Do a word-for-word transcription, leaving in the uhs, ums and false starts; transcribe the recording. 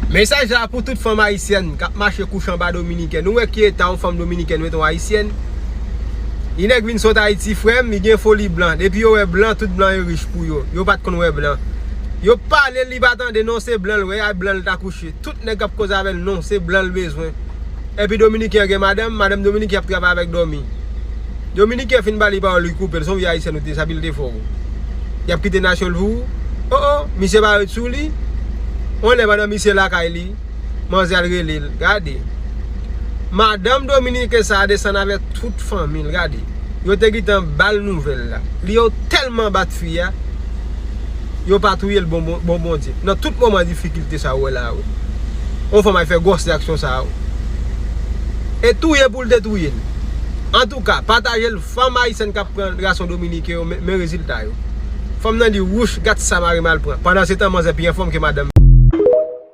Mesaj la pou tout fanm ayisyèn k ap mache kouche anba dominiken. Nou wè ki eta yon fanm dominiken wete yon ayisyèn? Li nèk vin sot Ayiti, frè m, li gen foli blan. Depi yo wè blan, tout blan yo rich pou yo. Yo pa t konn wè blan. Yo pale l, li pa tande, non, se blan l wè, a blan l ta kouche. Tout nèg k ap koze avè l, non, se blan l bezwen. Epi dominiken an gen madanm, madanm dominiken ap travay avèk dòmi. Dominiken fin ba li pawòl, li koupe l, se yon vye ayisyèn ou te, sa pi l te fè w. Y ap kite nasyon l pou ou? O o, misye pa ret sou li. On lè pandan misye lakay li, manzè al rele l. Gade. Madanm dominiken sa a desann avèk tout fanmi l, gade. Yo te gentan ba l nouvèl la. Li yo tèlman bat fi a, yo pa touye l bon, bon, bon Bondye. Nan tout moman difikilte sa ou wè la, wi. On fanm al fè gwòs aksyon sa, wi. E touye pou l te touye l. Antouka, pataje l, fanm ayisyèn k ap pran gason dominiken yo, men, men rezilta yo. Fanm nan di, wouch, gad sa mari m al pran. Pandan se tan, manzè pi anfòm ke madanm.